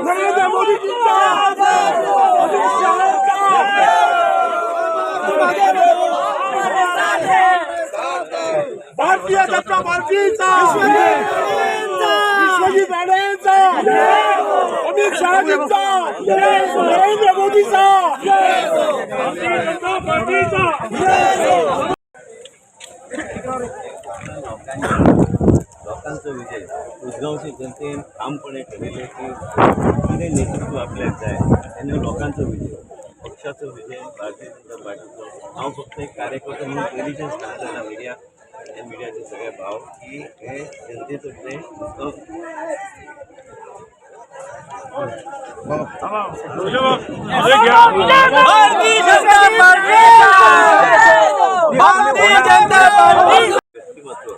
नरेंद्र मोदीजींचा, अमित शहाचा, भारतीय जनता पार्टीचा, विश्वजित राणेंचा, अमित शहाजींचा, नरेंद्र मोदीचा, भारतीय जनता पार्टीचा। लोकांचो विजय उसगांवचे जनतेन ठामपणे ठरयलें की कितें नेतृत्व आपल्याक जाय तेन्ना लोकांचो विजय, पक्षाचो विजय, भारतीय जनता पार्टीचो। हांव फक्त एक कार्यकर्तो म्हणून पयलींच्यान सांगता मिडिया आनी मिडियाचे सगळे भाव की हे जनतेचो विजय उसगांव। भारतीय जनता पार्टी। व्यक्तिमत्व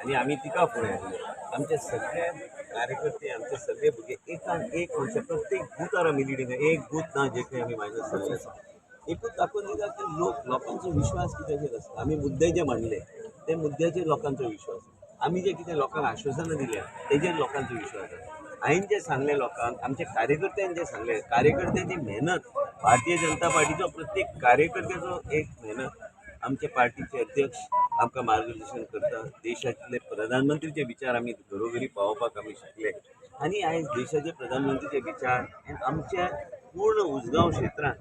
आणि आम्ही तिका फुडें हाडलें। आमचे सगळे कार्यकर्ते, आमचे सगळे भुरगे एकान एक मनशां, प्रत्येक बुथार आमी लिडींग, एक बूथ ना जे खंय आमी मायनस जाल्ले आसा। एकूच दाखोवन दिता की लोकांचो विश्वास कित्याचेर आसता। आमी मुद्दे जे मांडले ते मुद्द्याचेर लोकांचो विश्वास, आमी जे कितें लोकांक आश्वासनां दिल्या तेजेर लोकांचो विश्वास आसा। हांवें जें सांगलें लोकांक, आमच्या कार्यकर्त्यांनी जें सांगलें, कार्यकर्त्यांची मेहनत, भारतीय जनता पार्टीचो प्रत्येक कार्यकर्त्याचो एक मेहनत, आमचे पार्टीचे अध्यक्ष आमकां मार्गदर्शन करता, देशांतले प्रधानमंत्रीचे विचार आमी घरोघरी पावोवपाक आमी शकले आनी आयज देशाचे प्रधानमंत्रीचे विचार आमच्या पूर्ण उसगांव क्षेत्रांत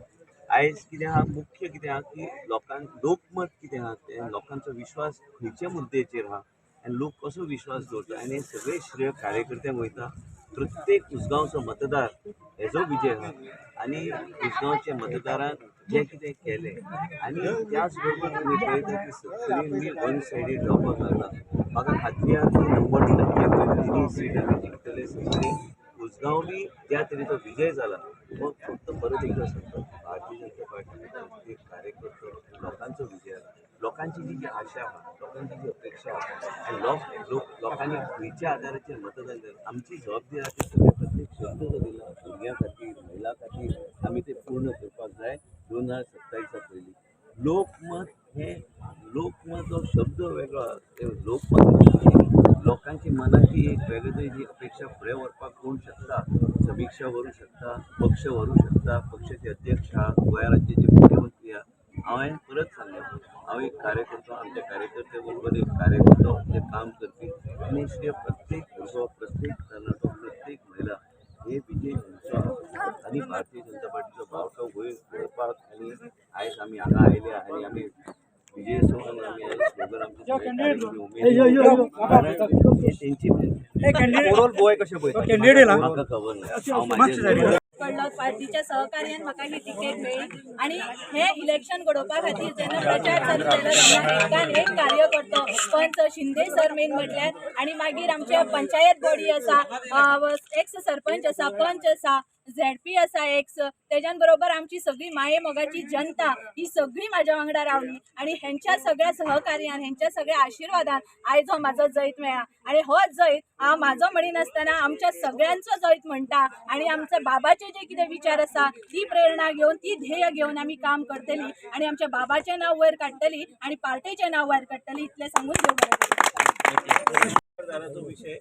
आयज कितें आहा, मुख्य कितें आहा की लोकांक लोकमत कितें आहा तें, लोकांचो विश्वास खंयच्या मुद्द्याचेर आहा आनी लोक कसो विश्वास दवरता आनी हें सगळें श्रेय कार्यकर्त्यांक वयता। प्रत्येक उसगांवचो मतदार हेजो विजय आहा आनी उसगांवच्या मतदारान जें कितें केलें आनी त्याच बरोबर तुमी पळयता की सत्तरीन वन सायडीड जावपाक लागला। म्हाका खात्री आहा की 90% वयर तिनूय सीट आमी जिखतले। सत्तरी उसगांव बी ज्या तरेचो विजय जाला हो फक्त परत एकदा सांगता, भारतीय जनता पार्टी प्रत्येक कार्यकर्तो लोकांचो विजय जाला। लोकांची जी जी आशा आहा, लोकांची जी अपेक्षा आहा आनी लोकांनी खंयच्या आदाराचेर मतदान केलें, आमची जबाबदारी आहा ती सगळे प्रत्येक शब्द जो दिला भुरग्यां खातीर, महिला खातीर आमी ते पूर्ण करपाक जाय 2027 पयलीं। लोकमत हें, लोकमत हो शब्द वेगळो, लोकमत लोकांची मनाची एक वेगळे तरेची अपेक्षा फुडें व्हरपाक कोण शकता, समिक्षा व्हरूंक शकता, पक्ष व्हरूंक शकता, पक्षाचे अध्यक्ष आहा, गोंया राज्याचे मुख्यमंत्री आहा। हांवें परत सांगलें, हांव एक कार्यकर्तो, आमच्या कार्यकर्ते बरोबर एक कार्यकर्तो जे काम करपी आनी श्रेय प्रत्येक भुरगो, प्रत्येक तरणाटो, प्रत्येक महिला हे विजय तुमचो आनी भारतीय जनता पार्टीचो बावटो वयर व्हरपाक आनी आयज आमी हांगा आयल्या आनी आमी विजय सोडून आमी आयज स्लोगन आमचे उमेदीन तेंची म्हाका खबर ना, हांव म्हाजें पडलो पार्टीच्या सहकार्यान म्हाका ही तिकेट मेळ्ळी आनी हे इलेक्शन घडोवपा खातीर जेन्ना प्रचार चालू केलो तेन्ना एकान एक कार्यकर्तो पंच शिंदे सर मेन म्हटल्यार आनी मागीर आमचे पंचायत बॉडी आसा, एक्स सरपंच आसा, पंच आसा, झेडपी आसा एक्स, तेज्यान बरोबर आमची सगळी माये मोगाची जनता ही सगळी म्हाज्या वांगडा रावली आनी हेंच्या सगळ्या सहकार्यान, हेंच्या सगळ्या आशिर्वादान आयज हो म्हाजो जैत मेळ्ळा आनी हो जैत हांव म्हाजो म्हणिनासतना आमच्या सगळ्यांचो जैत म्हणटा आनी आमच्या बाबाचे जे कितें विचार आसा ती प्रेरणा घेवन, ती ध्येय घेवन आमी काम करतली आनी आमच्या बाबाचें नांव वयर काडटली आनी पार्टेचें नांव वयर काडटली, इतलें सांगून देव बरें करूं। विशय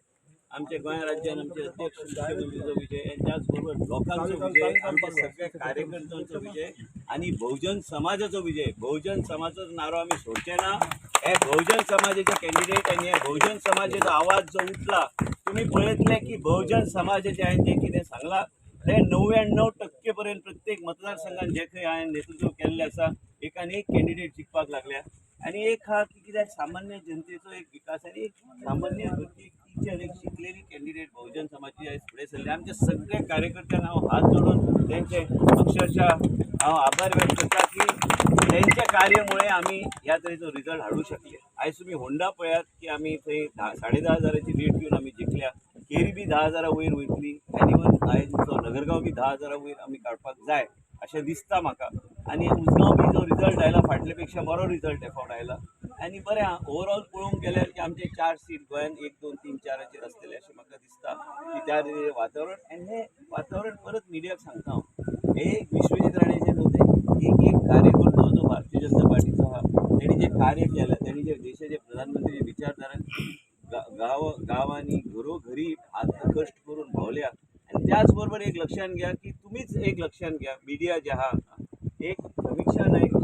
आमच्या गोंय राज्यान आमचे अध्यक्ष मुख्यमंत्रीचो विजय, त्याच बरोबर लोकांचो विजय, आमच्या सगळ्या कार्यकर्त्यांचो विजय आनी बहुजन समाजाचो विजय। बहुजन समाजाचो नारो आमी सोडचे ना। हे बहुजन समाजाचे कॅन्डिडेट आनी हे बहुजन समाजाचो आवाज जो उठला, तुमी पळयतले की बहुजन समाजाचे हांवें जें कितें सांगलां ते 99% पर्यंत प्रत्येक मतदारसंघान जे खंय हांवें नेतृत्व केल्लें आसा एकान एक कॅन्डिडेट जिखपाक लागल्या। आनी एक आहा की कित्याक सामान्य जनतेचो एक विकास आनी एक सामान्य एक टिचर, एक शिकलेली कॅन्डिडेट बहुजन समाजाची आयज फुडें सरली। आमच्या सगळ्या कार्यकर्त्यांक हांव हात जोडून तेंचे अक्षरशः हांव आभार व्यक्त करता की तेंच्या कार्यामुळे आमी ह्या तरेचो रिजल्ट हाडूंक शकले। आयज तुमी होंडा पळयात की आमी थंय 10,500 हजाराची लीड घेवन आमी जिखल्या, केरी बी 10,000 वयर वयतली आनी इवन आयज नगरगांव बी 10,000 वयर आमी काडपाक जाय अशें दिसता म्हाका। आनी उसगांव बी जो रिजल्ट आयला फाटले पेक्षा बरो रिजल्ट हे फावट आयला आनी बरें आहा। ओवरऑल पळोवंक गेल्यार की आमचे 4 सीट गोंयान 1, 2, 3, 4 आसतले अशें म्हाका दिसता की त्या वातावरण आनी हें वातावरण परत मिडियाक सांगता हांव, हे एक विश्वजीत राणेचें न्हू तें एक एक कार्यकर्तो जो भारतीय जनता पार्टीचो आहा तेणी जें कार्य केलें, तेणी जे देशाचे प्रधानमंत्री विचारधारा गांव गांवांनी घरोघरी हात कश्ट करून भोंवल्या. आनी त्याच बरोबर एक लक्षात घ्या की तुमीच एक लक्षात घ्या, मिडिया जे आहा एक समिक्षा नायक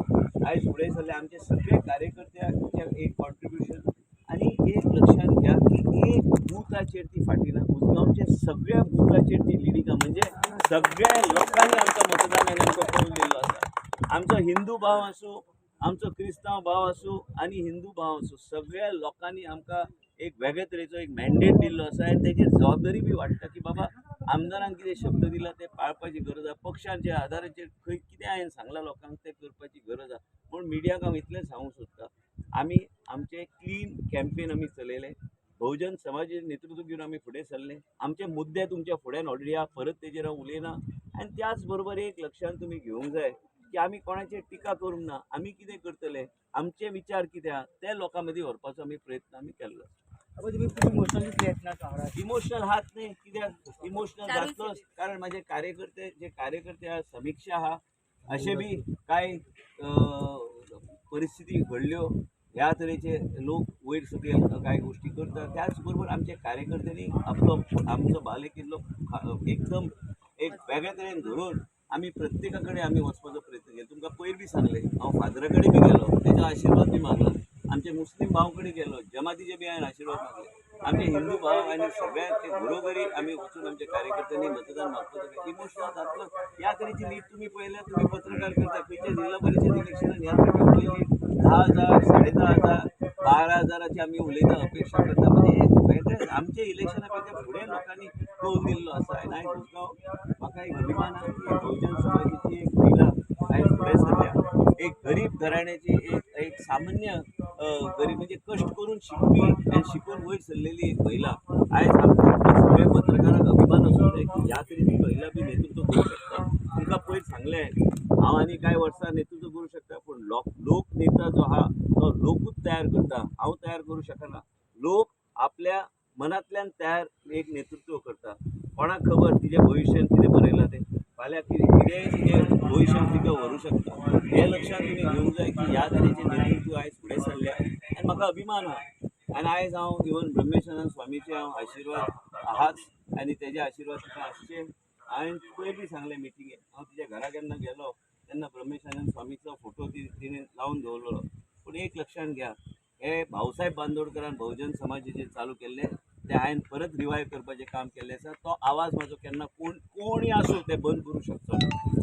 आयज फुडें सरले, आमचे सगळे कार्यकर्त्यांचे एक कॉन्ट्रिब्युशन. आनी एक लक्षात घ्या की एक बुथाचेर ती फाटी ना, उसगांवचे सगळ्या बुथाचेर ती लिडींग आहा. म्हणजे सगळ्या लोकांनी आमकां मतदान आमकां कौल दिल्लो आसा. आमचो हिंदू भाव आसूं, आमचो क्रिस्तांव भाव आसूं आनी हिंदू भाव आसूं, सगळ्या लोकांनी आमकां एक वेगळे तरेचो एक मॅन्डेट दिल्लो आसा. आनी तेजी जबाबदारी बी वाडटा की बाबा आमदारान कितें शब्द दिला ते पाळपाची गरज आसा, पक्षांच्या आदाराचेर खंय कितें हांवें सांगलां लोकांक तें करपाची गरज आसा. पूण मिडियाक हांव इतलें सांगूंक सोदता, आमी आमचें क्लीन कॅम्पेन आमी चलयलें, बहुजन समाजाचें नेतृत्व घेवन आमी फुडें सरले, आमचे मुद्दे तुमच्या फुड्यान ऑलरेडी आहा, परत तेजेर हांव उलयना. आनी त्याच बरोबर एक लक्षांत तुमी घेवंक जाय की आमी कोणाचेर टिका करूंक ना, आमी कितें करतले, आमचे विचार कितें आहा ते लोकां मदीं व्हरपाचो आमी प्रयत्न आमी केल्लो. इमोशनल हात न्ही, कित्याक इमोशनल जातलोच, कारण माझे कार्यकर्ते जे कार्यकर्ते आहा, समिक्षा आहा, अशें बी कांय परिस्थिती घडल्यो, ह्या तरेचे लोक वयर सकयल कांय गोश्टी करता. त्याच बरोबर आमचे कार्यकर्त्यांनी आपलो आमचो बालेकिल्लो एकदम एक वेगळे तरेन धरून आमी प्रत्येका कडेन आमी वचपाचो प्रयत्न केलो. तुमकां पयर बी सांगलें, हांव फादरा कडेन बी गेलो, तेजो आशिर्वाद बी मागला, आमचे मुस्लीम भाव कडेन गेलो, जमातीचे बी हांवें आशिर्वाद मागले, आमचे हिंदू भाव आनी सगळ्यांचे घरोघरी आमी वचून आमच्या कार्यकर्त्यांनी मतदान मागपाचो. इमोशनल जातलो ह्या तरेची लीड तुमी पळयल्या, तुमी पत्रकार करता. खंयच्या जिल्हा परिशद इलेक्शनान ह्या तरेची लीड 10,000, 10,500, 12,000 आमी उलयता, अपेक्षा करता. म्हणजे एक वेगळें आमचे इलेक्शना पेक्षा फुडें लोकांनी कौल दिल्लो आसा. आनी आयज उसगांव म्हाका एक अभिमान आहा की बहुजन समाजाची एक महिला आयज फुडें सरल्या, एक गरीब घराण्याची, एक एक सामान्य गरीब म्हणजे कश्ट करून शिकपी आनी शिकून वयर सरलेली एक महिला आयज आमकां सगळ्या पत्रकारांक अभिमान आसूंक जाय की ह्या तरेची महिला बी नेतृत्व करूंक शकता. तुमकां पयर सांगलें हांव आनी कांय वर्सां नेतृत्व करूंक शकता, पूण लोक नेता जो आहा तो लोकूच तयार करता, हांव तयार करूंक शकना. लोक आपल्या मनांतल्यान तयार एक नेतृत्व करता. कोणाक खबर तिजें भविश्यान कितें बरयलां तें, फाल्यां कितेंय तिजें भविश्यान तिका व्हरूंक शकता. हें लक्षांत तुमी घेवंक जाय की ह्या तरेचें नेतृत्व आयज फुडें सरल्या आनी म्हाका अभिमान आहा. आनी आयज हांव इवन ब्रह्मेशानंद स्वामीचे हांव आशिर्वाद आहाच आनी तेजे आशिर्वाद तुका आसचे. हांवें पयर बी सांगलें मिटिंगेक, हांव तिच्या घरा केन्ना गेलो तेन्ना ब्रह्मेशानंद स्वामीचो फोटो तिणें लावन दवरलेलो. पूण एक लक्षांत घ्या, हे भाऊसाहेब बांदोडकरान बहुजन समाजाचेर चालू केल्लें तें हांवें परत रिवायव करपाचें काम केल्लें आसा. तो आवाज म्हाजो केन्ना कोणूय आसूं तें बंद करूंक शकचो ना.